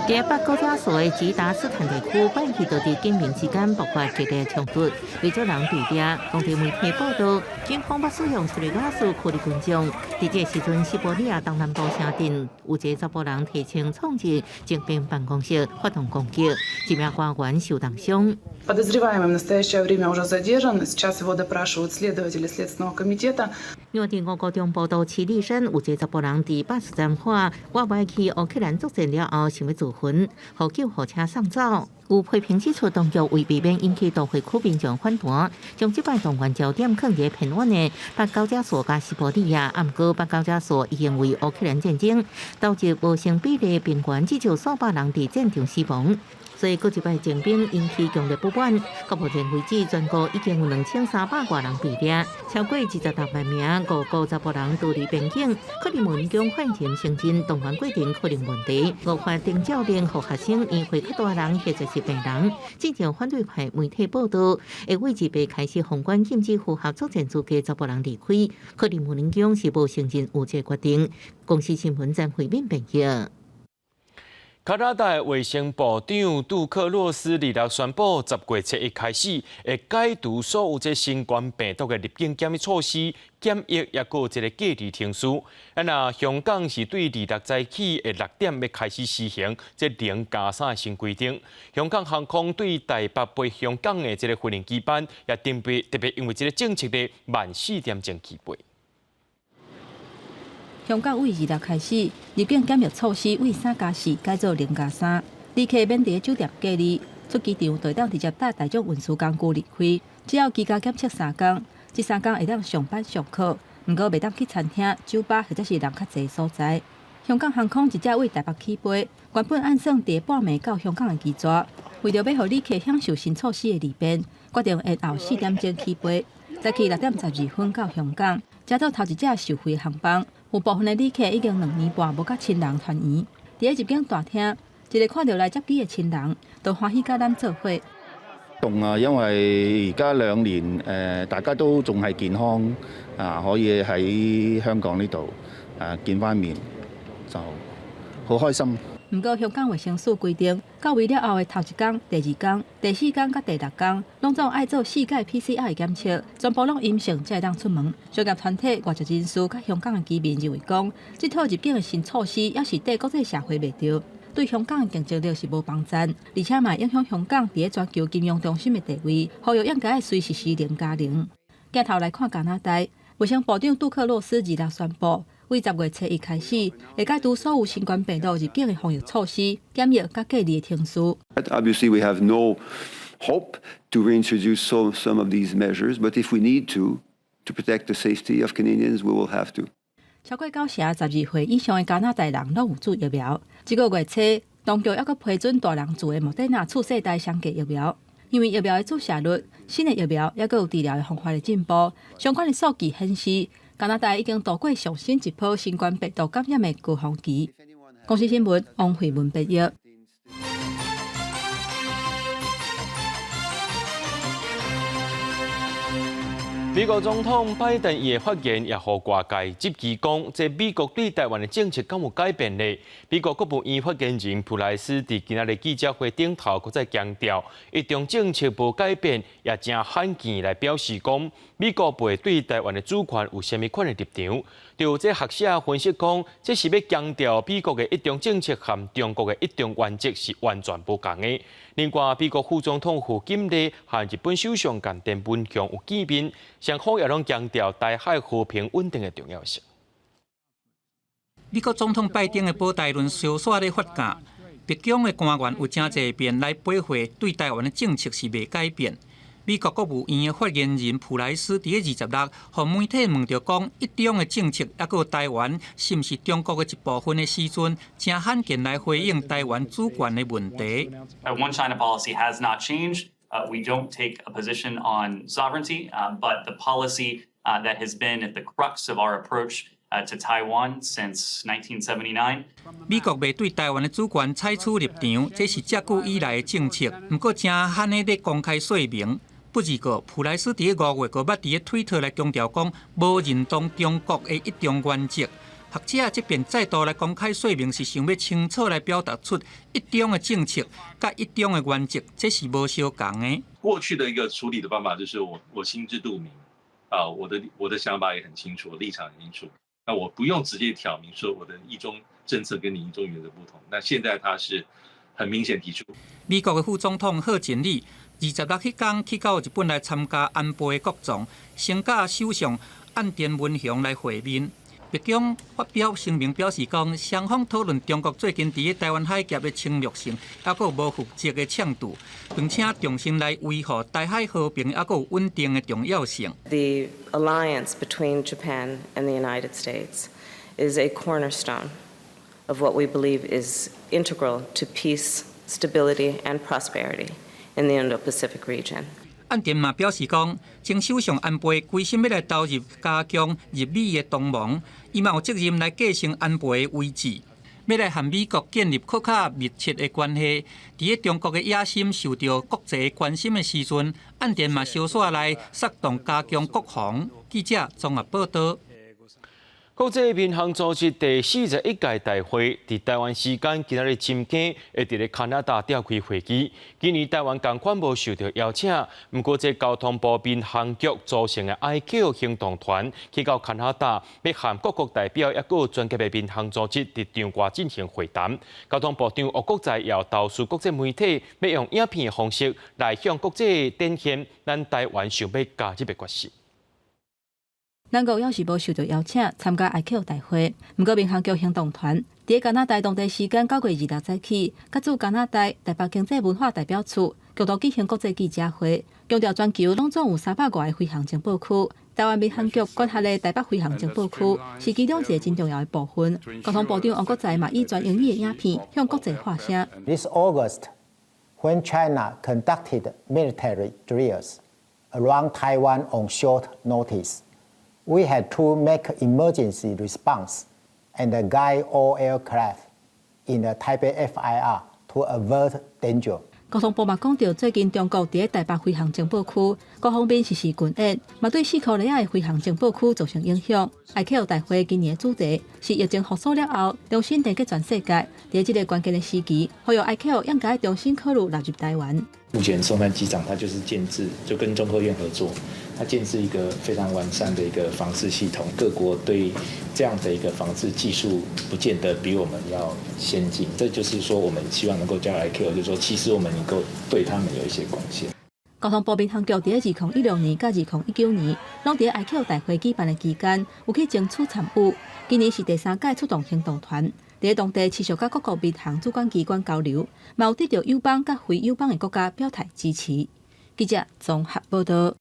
佇北高加索的吉達斯坦地區，拜彼就佇警民之間爆發激烈衝突，袂少人被掠。當地媒體報道，警方捌使用催淚瓦斯驅離群眾。佇這個時陣，西伯利亞東南部城鎮有一個查埔人提槍衝入徵兵辦公室，發動攻擊，一名官員受重傷。 Подозреваемый в настоящее время уже задержан. Сейчас его допрашивают следователи Следственного комитета. 另外，佇俄國中部都市利山有一個查埔人佇巴士站喊：我欲去烏克蘭作戰了後，想欲自焚，予救護車送走。有批評指出，當局為避免引起都會區民眾反彈，將這擺動員焦點放佇偏遠的北高加索佮西伯利亞。毋過北高加索已經為烏克蘭戰爭導致無成比例兵員至少數百人佇戰場死亡。所以，閣一擺徵兵引起強烈不滿。到目前為止，全國已經有2300外人被掠，超過26萬名俄國查埔人逃離邊境。克里姆林宮發言人承認動員過程可能問題，無法定教練予學生年歲較大人或者是病人。之前反對派媒體報道，會為二八開始封關禁止符合作戰資格查埔人離開。克里姆林宮是無承認有這個決定。公視新聞張惠敏編譯。加拿大衛生部長杜克洛斯26宣布，10月7日開始會解除所有這新冠病毒的入境檢疫措施、檢疫抑閣有這个隔離程序。啊，若香港是對26早起的6點欲開始實行這0+3的新規定。香港航空對台北飛香港的這个飛行機班也特別特別因為這个政策的慢4點鐘起飛。香港對26開始入境檢疫措施對3+4改做0+3，旅客免佇酒店隔離，出機場就會當直接搭大眾運輸工具離開。只要居家檢測三工，這三工會當上班上課，毋過袂當去餐廳、酒吧或者是人較濟所在。香港航空一隻對台北起飛，原本按算佇半暝到香港的機座，為著欲予旅客享受新措施的利便，決定延後4點鐘起飛，早起6點12分到香港，這做頭一隻受惠航班。有部分的旅客已經2年半無佮親人團圓，佇入境大廳，一个看著來接機的親人，都歡喜佮咱做伙。動啊，因為而家2年大家都仲係健康啊，可以喺香港呢度見翻面，就好開心。毋過香港衛生署規定，到位了後的頭一工、第二工、第四工佮第六工，攏總愛做四擺 PCR 檢測，全部攏陰性才會當出門。商業團體、外籍人士佮香港的居民認為講，這套入境的新措施猶是對國際社會袂著，對香港的競爭力是無幫助，而且嘛影響香港佇全球金融中心的地位，呼籲應該愛隨時實施0+0。鏡頭來看加拿大，衛生部長杜克洛斯26宣布，對10月7日開始，會解除所有新冠病毒入境的防疫措施、檢疫佮隔離的程序。 Obviously, we have no hope to reintroduce some of these measures, but if we need to, to protect the safety of Canadians, we will have to. 超過9成12歲以上的加拿大人攏有注疫苗。這個月初，當局猶閣批准大人注的莫德納次世代雙價疫苗。因為疫苗的注射率、新的疫苗猶閣有治療的方法的進步，相關的數據顯示，加拿大已經度過上新一波新冠病毒感染的高峰期。公視新聞王慧文編譯。美國總統拜登伊的發言也予外界質疑講，這美國對台灣的政策敢有改變呢？美國國務院發言人普萊斯佇今仔日記者會頂頭，閣再強調，一中政策無改變，也誠罕見來表示講，美國袂對台灣的主權有啥物款的立場。就這學者分析講，這是欲強調美國的一中政策和中國的一中原則是完全無仝的。另外，美國副總統賀錦麗和日本首相岸田文雄有見面，雙方也攏強調台海和平穩定的重要性。美國總統拜登的保台論燒煞咧發酵，白宮的官員有誠濟遍來駁回對台灣的政策是袂改變。美國國務院的發言人普萊斯佇26，予媒體問著講一中的政策猶閣有台灣是毋是中國的一部分的時陣，誠罕見來回應台灣主權的問題。 One China policy has not changed. We don't take a position on sovereignty, but the policy that has been at the crux of our approach to Taiwan since 1979. 美國袂對台灣的主權採取立場，這是遮久以來的政策。毋過誠罕的咧公開說明。不過，普萊斯佇5月閣捌佇推特來強調講，無認同中國的一中原則。學者這遍再度來公開說明，是想欲清楚來表達出一中的政策佮一中的原則，這是無相仝的。過去的一個處理的辦法就是我心知肚明，啊，我的想法也很清楚，立場很清楚，那我不用直接挑明說我的一中政策跟你一中原則不同。那現在他是很明顯提出。美國的副總統賀錦麗26彼工去到日本來參加安倍國葬，先佮首相岸田文雄來會面。白宮發表聲明表示講，雙方討論中國最近佇台灣海峽的侵略性，抑閣無負責的衝突，並且重新來維護台海和平抑閣穩定的重要性。 The alliance between Japan and the United States is a cornerstone of what we believe is integral to peace, stability, and prosperity in the Indo-Pacific region. 岸田嘛表示講，前首相安倍規心欲來投入加強日美的同盟，伊嘛有責任來繼承安倍的遺志，欲來和美國建立閣較密切的關係。佇咧中國的野心受著國際關心的時陣，岸田嘛相紲來策動加強國防。記者綜合報導。國際民航組織第41屆大會，佇台灣時間今仔日深更，會佇咧加拿大召開會議。今年台灣仝款無受著邀請，毋過這交通部民航局組成的 ICAO 行動團去到加拿大，欲和各國代表抑閣有專業的民航組織佇場外進行會談。交通部長王國材也投訴國際媒體，欲用影片的方式來向國際展現咱台灣想欲加入的決心。咱國猶是無受著邀請參加 ICAO 大會，毋過民航局行動團佇加拿大當地時間9月26早起，佮駐加拿大台北經濟文化代表處共同舉行國際記者會，強調全球攏總有300外個飛航情報區，台灣民航局管轄的台北飛航情報區是其中一個真重要的部分。交通部長王國材嘛以全英語的影片向國際發聲。 This August, when China conducted military drills around Taiwan on short notice, we had to make emergency response and guide all aircraft in the Taipei FIR to avert danger. 交通部嘛講著，最近中國佇咧台北飛航情報區各方面實施軍演，嘛對四箍里仔的飛航情報區造成影響。ICAO 大會今年的主題是疫情復甦了後，重新連結全世界。佇這个關鍵的時期，呼籲 ICAO 應該重新考慮納入台灣。目前松山機場它就是建置，就跟中科院合作，它建置一個非常完善的一個防治系統。各國對這樣的一個防治技術，不見得比我們要先進。這就是說，我們希望能夠加入 ICAO，就是說，其實我們能夠對他們有一些貢獻。交通部民航局佇2016年佮2019年，攏佇 ICAO 大會舉辦的期間，有去爭取參與。今年是第三屆出動行動團，佇當地持續佮各國民航主管機關交流，嘛有得著友邦佮非友邦的國家表態支持。記者綜合報導。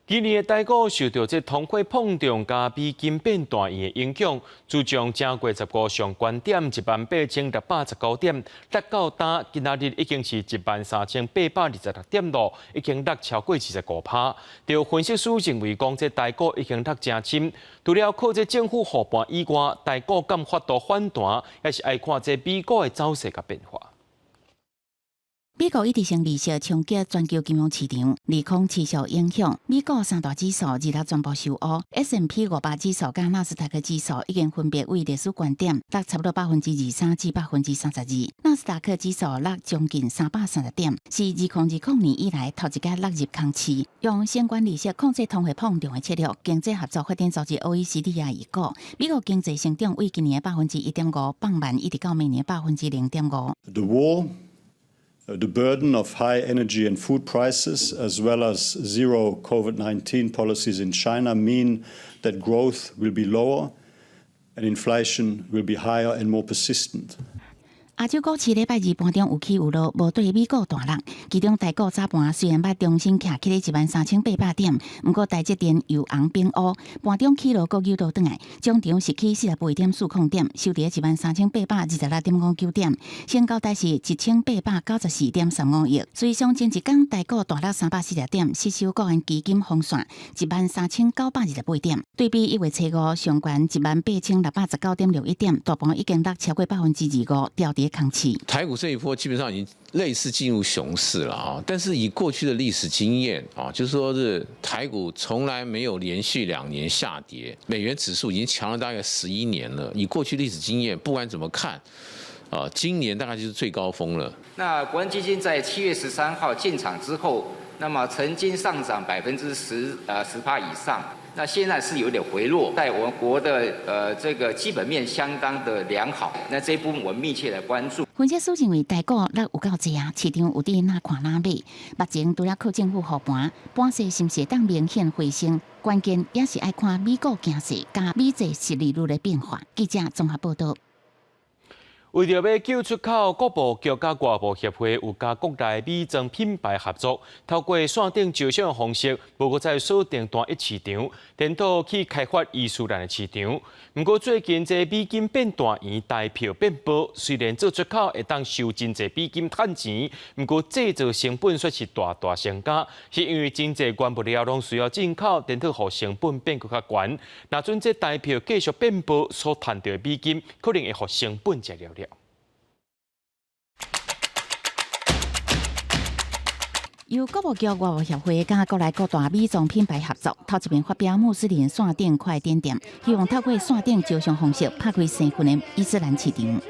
今年的台股受著這通貨膨脹佮美金變大圓的影響，自從正月十五上懸點18,619點，落到今今仔日已經是13,826點囉，已經落超過25%。著分析師認為講，這台股已經落誠深，除了靠這政府護盤以外，台股敢法度反彈，猶是愛看這美股的走勢佮變化。美國一致性利息衝擊全球金融市場，利空持續影響美股三大指數26全部收烏，S&P 500指數佮納斯達克指數已經分別對歷史懸點落差不多23%至32%，納斯達克指數落將近330點，是2020年以來頭一擺落入空市。用相關利息控制通貨膨脹的策略，經濟合作發展組織 OECD 也預估，美國經濟成長對今年1.5%放慢，一直到明年0.5%。 The war, the burden of high energy and food prices, as well as zero COVID-19 policies in China, mean that growth will be lower and inflation will be higher and more persistent. 亞洲股市禮拜二盤中有起有落，無對美股大落。其中台股早盤雖然捌重新徛起咧13,800點，毋過台積電由紅變烏，盤中起落閣扭倒轉來，終場是起48.40點，收佇13,826.59點，成交大是1,894.35億。隨上前一工台股大落340點，失守國安基金防線13,928點，對比1月初五上懸18,619.61點，大盤已經落超過25%，掉佇咧空市。台股這一波基本上已經類似進入熊市了啊，但是以過去的歷史經驗啊，就是說是台股從來沒有連續2年下跌，美元指數已經強了大概11年了。以過去歷史經驗，不管怎麼看，啊，今年大概就是最高峰了。那國安基金在7月13號進場之後，那麼曾經上漲10%10%以上，那現在是有點回落，在我國的這個基本面相當的良好，那這一部分我們密切來關注。分析師認為，台股落有夠濟啊，市場有佇哪看哪買。目前除了靠政府護盤，盤勢是毋是會當明顯回升？關鍵也是愛看美股經濟佮美債殖利率的變化。記者綜合報道。為著欲救出口，國貿局佮外貿協會有佮國內美妝品牌合作，透過線頂招商的方式，無閣再鎖定單一市場，顛倒去開發伊斯蘭的市場。毋過最近這美金變大圓，台票變薄，雖然做出口會當收真濟美金趁錢，毋過製造成本卻是大大增加，是因為真濟原物料攏需要進口，顛倒予成本變閣較懸。若準這台票繼續變薄，所趁著的美金可能會予成本食了了。由國貿局外貿協會佮國內各大美妝品牌合作，頭一遍發表穆斯林線頂快點店，希望透過線頂招商方式，拍開生份的伊斯蘭市場。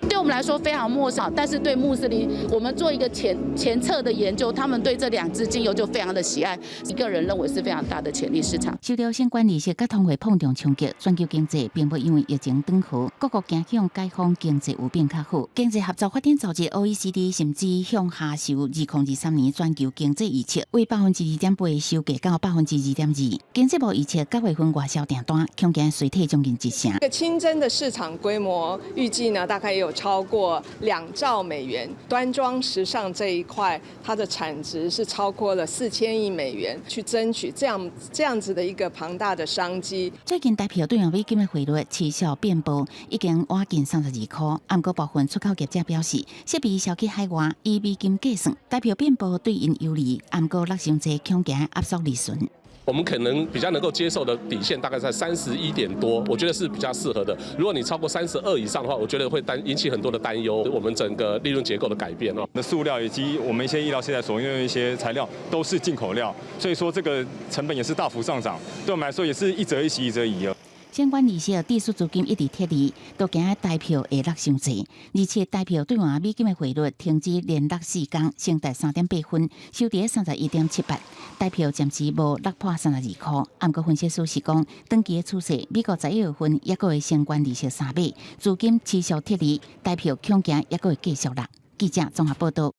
對我們來說非常陌生，但是對穆斯林，我們做一個前測的研究，他們對這兩支精油就非常的喜愛。一個人認為是非常大的潛力市場。受到相關利息佮通貨膨脹衝擊，全球經濟並無因為疫情轉好，各國驚向解封經濟有變較好。經濟合作發展組織 OECD 甚至向下修2023年全球經濟預測，為2.8%修低到2.2%。經濟部預測9月份外銷訂單恐驚衰退將近一成。這個清真的市場規模預計呢，大概也有超過2兆美元，端莊時尚這一塊，它的產值是超過了4000億美元，去爭取這樣子的一個龐大的商機。最近台票對美金的匯率持續變薄，已經倚近32塊。毋過部分出口業者表示，設備銷去海外以美金計算，台票變薄對𪜶有利，毋過落傷濟恐驚壓縮利潤。我們可能比較能夠接受的底線大概在31點多，我覺得是比較適合的。如果你超過32以上的話，我覺得會擔引起很多的擔憂，我們整個利潤結構的改變哦。那塑料以及我們一些醫療器材所用的一些材料都是進口料，所以說這個成本也是大幅上漲，對我們來說也是一則一喜一則疑。相關利息、支出資金一直撤離，都驚台票會落傷濟。而且台票對換美金的匯率停止連落4工，升達3.8分，收佇31.78。台票暫時無落破32塊。毋過分析師是講，長期的趨勢，美國11月份抑閣會升懸利息3碼，資金持續撤離，台票恐驚抑閣會繼續落。記者綜合報道。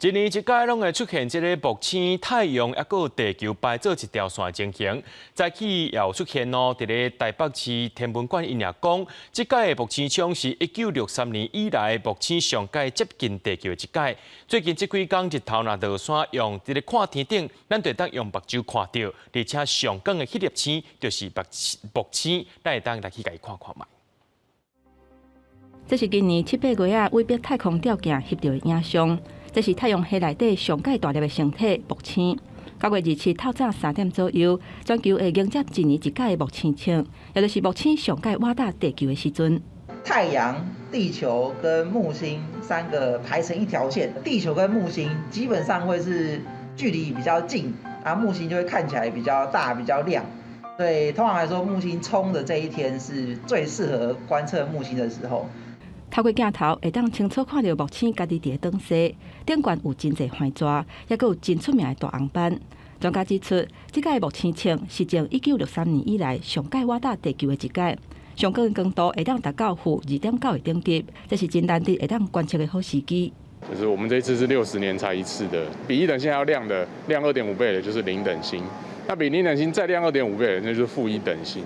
一年一屆攏會出現這个木星、太陽抑閣地球排做一條線的情形。早起也有出現哦，佇咧台北市天文館𪜶也講，這屆的木星窗是1963年以來木星上蓋接近地球的一屆。最近這幾工日頭若落山，用佇咧看天頂，咱就會當用目睭看著，而且上光的彼粒星就是木星，咱會當來去共伊看看覓。這是今年七八月仔韋伯太空吊鏡翕著的影像。這是太陽系內底上蓋大粒的星體木星。9月27透早3點左右，全球會迎接一年一屆的木星窗，也就是木星上蓋倚搭地球的時陣。太陽、地球跟木星三個排成一條線，地球跟木星基本上會是距離比較近，啊，木星就會看起來比較大、比較亮。所以通常來說，木星衝的這一天是最適合觀測木星的時候。透過鏡頭會當清楚看著木星家己佇咧轉勢，頂懸有真濟環蛇，抑閣有真出名的大紅斑。專家指出，這屆木星窗是自1963年以來上蓋倚搭地球的一屆，上高的光度會當達到-2.9的等級，這是真難得會當觀測的好時機。就是我們這次是60年才一次的，比一等星還要亮的，亮2.5倍的，就是零等星。那比零等星再亮2.5倍的，那就是負一等星。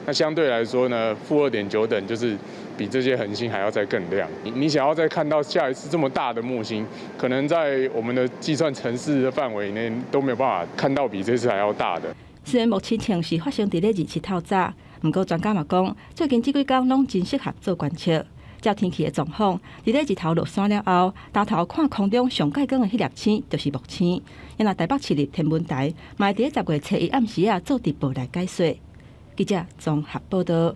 那相對來說呢，-2.9等就是比這些恆星還要再更亮。你想要再看到下一次這麼大的木星，可能在我們的計算程式的範圍內都沒有辦法看到比這次還要大的。雖然木星窗是發生佇咧27透早，毋過專家嘛講，最近這幾工攏真適合做觀測。照天氣的狀況，佇咧日頭落山了後，抬頭看空中上蓋光的彼粒星，就是木星。因為台北市立天文台嘛會佇咧10月初一暗時仔做直播來解說。記者綜合報道。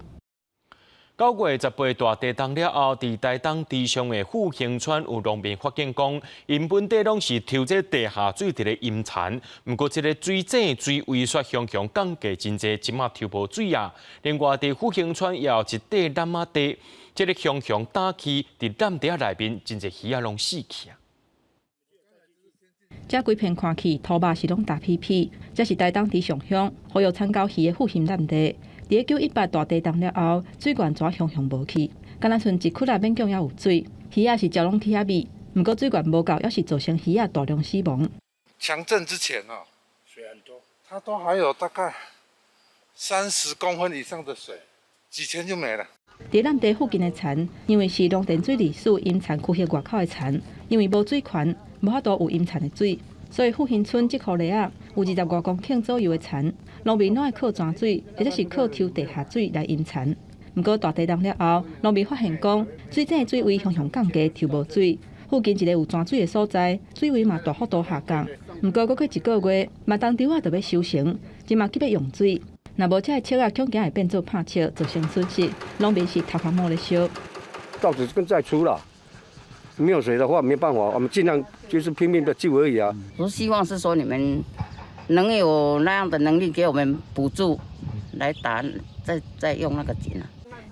9月18大地動了後，佇台東池上的復興村有農民發現講，𪜶本底攏是抽這地下水佇咧淹田，毋過這个水井水位煞雄雄降低真濟，這馬抽無水啊。另外，佇復興村也有一塊湳仔地，這个雄雄打起佇湳地仔內面，真濟魚仔攏死去啊。這規片看去土肉是攏焦皮皮，這是台東池上鄉予育田溝魚的復興湳地。佇1918大地動了後，水源怎雄雄無去，敢若賰一窟仔勉強猶有水，魚仔是食攏去遐覓，毋過水源無夠，猶是造成魚仔大量死亡。強震之前哦，水很多，它都還有大概30公分以上的水，幾天就沒了。佇湳地附近的田，因為是農田水利署淹田區域外口的田，因為無水權，無法度有淹田的水，所以復興村這箍犁仔有25公頃左右的田，農民攏愛靠泉水或者是靠抽地下水來淹田。毋過大地動了後，農民發現講，水井的水位雄雄降低，抽無水。附近一个有泉水的所在，水位嘛大幅度下降。毋過過去一个月，麥當稻仔就欲收成，這馬急欲用水。若無這个尺仔，恐驚會變做拍尺，造成損失。農民是頭殼毛咧燒。稻子更再出了，沒有水的話，沒辦法，我們盡量就是拼命的救而已啊。我希望是說你們能有那樣的能力給我們補助，來打再用那個井啊。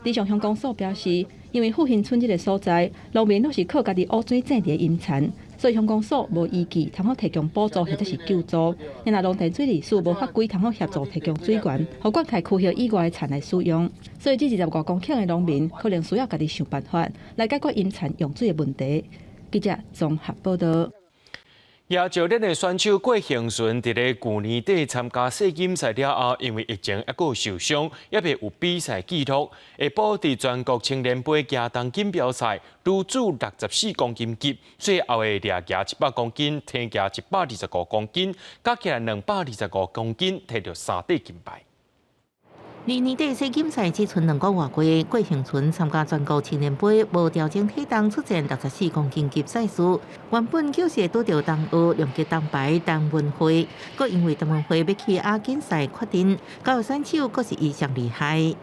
池上鄉公所表示，因為復興村這个所在，農民攏是靠家己挖水井佇淹田，所以鄉公所無依據通好提供補助或者是救助。若農田水利署無法規通好協助提供水源，予灌溉區域以外的田來使用，所以這25公頃的農民可能需要家己想辦法來解決淹田用水的問題。記者綜合報道。野石鏈的選手郭幸存佇咧舊年底參加世錦賽了後，因為疫情猶閣受傷，猶未有比賽記錄。下晡佇全國青年杯舉重錦標賽，女子64公斤級，最後的掠舉100公斤，挺舉125公斤，加起來225公斤，摕著三塊金牌。二年底世錦賽只賰2個外月，郭幸存參加全國青年杯，無調整體重出戰64公斤級賽事。原本就是會拄著東奧量級銅牌陳文慧，閣因為陳文慧欲去亞錦賽缺陣，交選手閣是伊上厲害。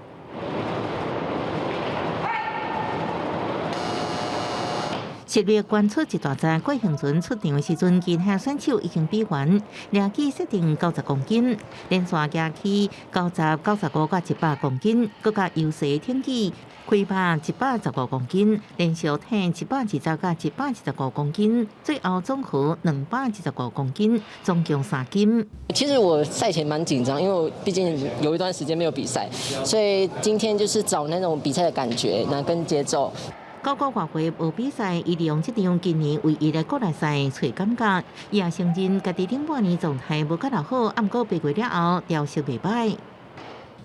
實力懸出一大截，郭幸存出場的時陣，其他選手已經比完，掠舉設定90公斤，連續舉起90、95佮100公斤，閣佮優勢挺舉開拍115公斤，連續挺120佮125公斤，最後總和225公斤，總共三金。其實我賽前蠻緊張，因為我畢竟有一段時間沒有比賽，所以今天就是找那種比賽的感覺，那跟節奏。9個外月無比賽，伊利用這場今年唯一的國內賽揣感覺，伊也承認家己頂半年狀態無較好，毋過8月了後調適袂䆀。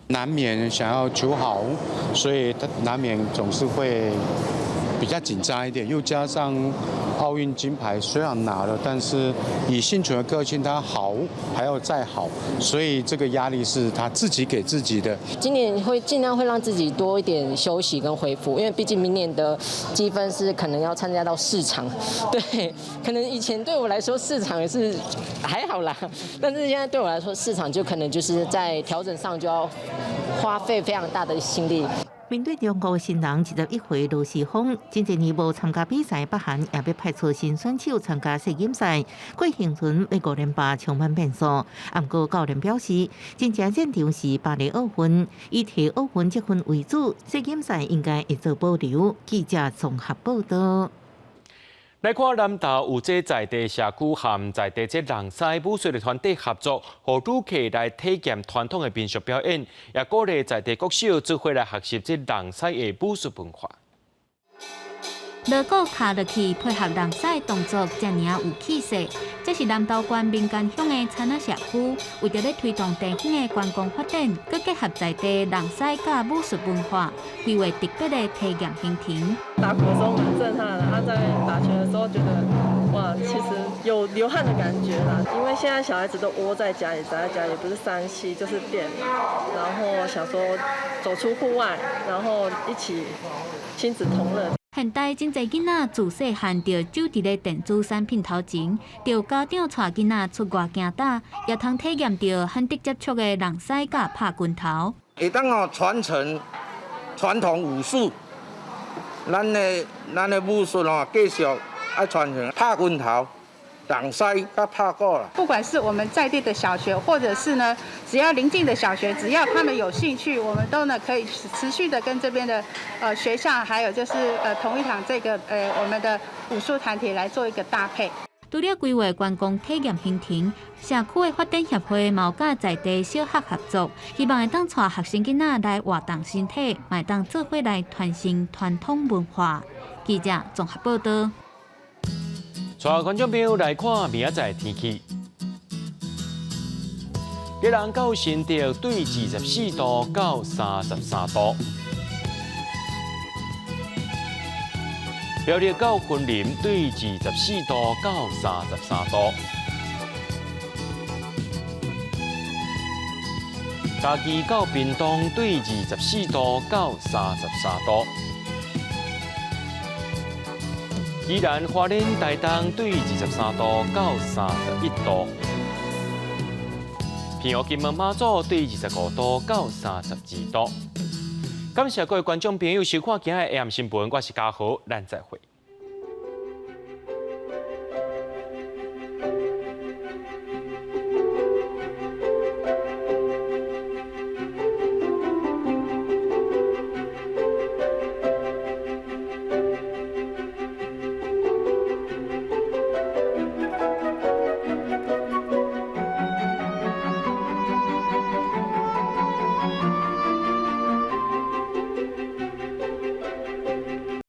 難免想要求好，所以他難免總是會比較緊張一點，又加上奧運金牌雖然拿了，但是以幸存的個性，他好還要再好，所以這個壓力是他自己給自己的。今年會盡量會讓自己多一點休息跟恢復，因為畢竟明年的積分是可能要參加到四場，對，可能以前對我來說四場也是還好啦，但是現在對我來說四場就可能就是在調整上就要花費非常大的心力。面對中國新人21歲羅時豐，真濟年無參加比賽，北韓也欲派出新選手參加世錦賽。郭幸存欲五連霸充滿變數，毋過教練表示，真正戰場是巴黎奧運，以提奧運積分為主，世錦賽應該會做保留。記者綜合報道。來看南投有這在地社區和在地這人獅武術的團體合作，予旅客來體驗傳統的民俗表演，也鼓勵在地國小做伙來學習這人獅的武術文化。鑼鼓敲落去，配合人獅動作，遮爾仔有氣勢。這是南投縣民間鄉的田仔社區，為著欲推動地方的觀光發展，閣結合在地人獅佮武術文化，規劃特別的體驗行程。打鼓的時候蠻震撼的，他在打拳的時候覺得，哇，其實有流汗的感覺啦。因為現在小孩子都窩在家裡，宅在家裡，不是3C 就是電腦，然後想說走出戶外，然後一起親子同樂。現代真濟囡仔自細漢就守佇咧電子產品頭前，著家長帶囡仔出外行打，也通體驗著罕得接觸的人獅佮拍拳頭。會當哦傳承傳統武術，咱的武術吼繼續愛傳承，拍拳頭、人獅佮拍鼓啦。不管是我們在地的小學，或者是呢，只要鄰近的小學，只要他們有興趣，我們都呢可以持續的跟這邊的學校，還有就是同一堂這個我們的武術團體來做一個搭配。除了規劃觀光體驗行程，社區的發展協會嘛有佮在地小學合作，希望會當帶學生囡仔來活動身體，嘛會當做伙來傳承傳統文化。記者綜合報道。帶觀眾朋友來看明仔載天氣。基隆到新竹對24度到33度。苗栗到雲林對24度到33度。嘉義到屏東對24度到33度。宜蘭花蓮台東對23度到31度。澎湖金門馬祖對25度到32度。感謝各位觀眾朋友收看今日的 AM 新聞，我是嘉豪，咱再會。